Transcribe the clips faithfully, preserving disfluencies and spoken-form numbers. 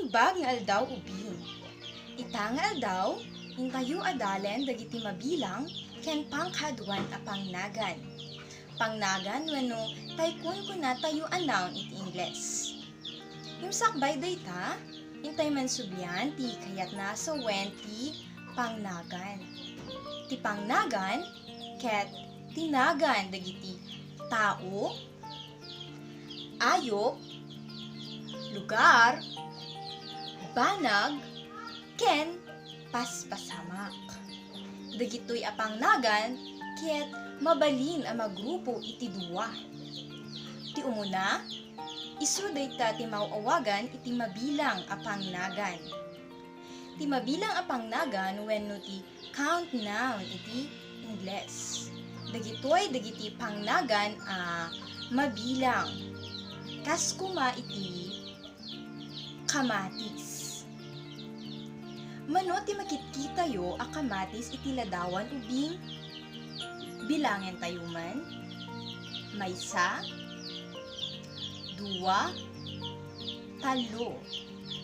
Naimbag nga aldaw ubing. Ita nga aldaw, intayo a dalen dagiti mabilang ken pangkaaduan a pangnagan. Pangnagan wenno tay kunkunatayo a noun iti Ingles. Ngem sakbay dayta, intay man sublian ti kayatna sawen ti pangnagan. Ti pangnagan ket ti nagan dagiti tao, ayup, lugar, banag, ken paspasamak. Dagitoy a pangnagan ket mabalin a magrupo iti dua. Ti umuna, isu dayta ti maaw-awagan iti mabilang a pangnagan. Ti mabilang a pangnagan wenno ti count noun iti Ingles. Dagitoy dagiti pangnagan a mabilang. Kas koma iti kamatis. Mano ti makitkitayo a kamatis iti ladawan ubing? Bilangentayo man. Maysa, dua, tallo.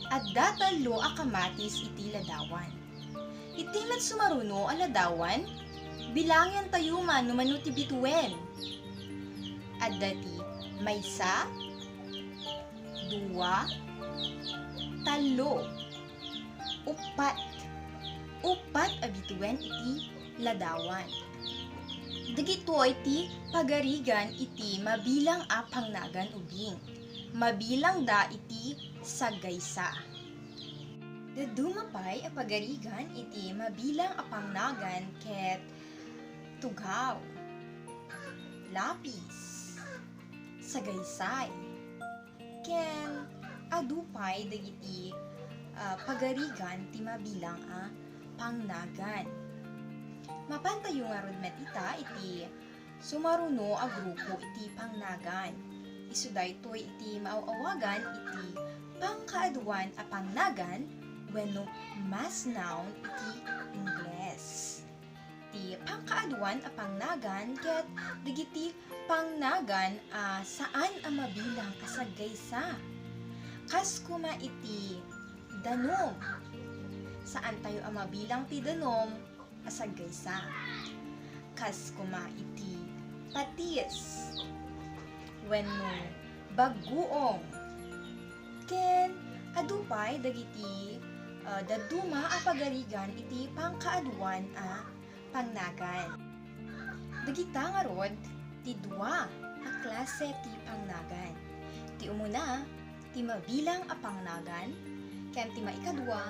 Adda tallo a kamatis iti ladawan. Iti met sumaruno a ladawan, bilangentayo man no mano ti bituen. Adda ti maysa, dua, tallo, uppat. Uppat a bituen iti ladawan. Dagitoy ti pagarigan iti mabilang a pangnagan ubing. Mabilangda iti saggaysa. Dadduma pay a pagarigan iti mabilang a pangnagan ket tugaw, lapis, sagaysay, ken adu pay dagiti, ah, pagarigan ti mabilang a pangnagan. Mapantayo ngarud met ita iti sumaruno a grupo iti pangnagan. Isu daytoy iti maaw-awagan iti pangkaaduan a pangnagan wenno mass noun iti Ingles. Ti pangkaaduan a pangnagan ket dagiti pangnagan a saan a mabilang a saggaysa. Kas koma iti danum. Saantayo a mabilang ti danum a saggaysa. Kas koma iti patis wenno bagguong. Ken adu pay dagiti, ah, dadduma a pagarigan iti pangkaaduan a pangnagan. Dagita ngarud ti dua a klase ti pangnagan. Ti umuna, ti mabilang a pangnagan, ken ti maikadua,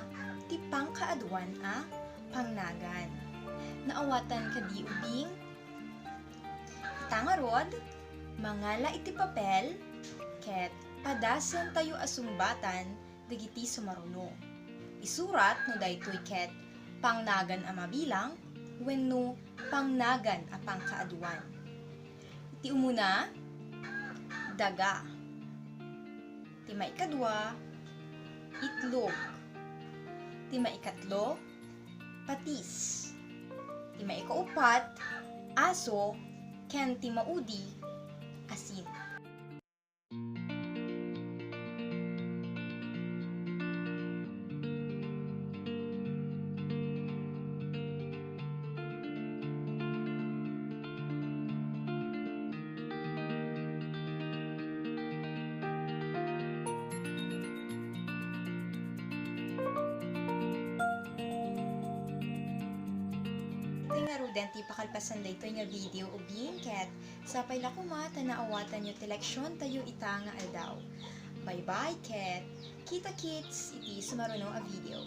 ti pangkaaduan a pangnagan. Naawatan kadi ubing? Ita ngarud, mangala iti papel ket padasentayo a sungbatan dagiti sumaruno. Isurat no daytoy ket pangnagan a mabilang wenno pangnagan a pangkaaduan. Ti umuna, daga. Ti maikadua, itlog. Ti maikatlo, patis. Ti maikauppat, aso, ken ti maudi, asin. Iti ngaruden ti pakalpasan daytoy nga video ubing ket sapay la koma ta naawatanyo ti leksiontayo ita nga aldaw. Bye-bye ket kita-kits iti sumaruno a video.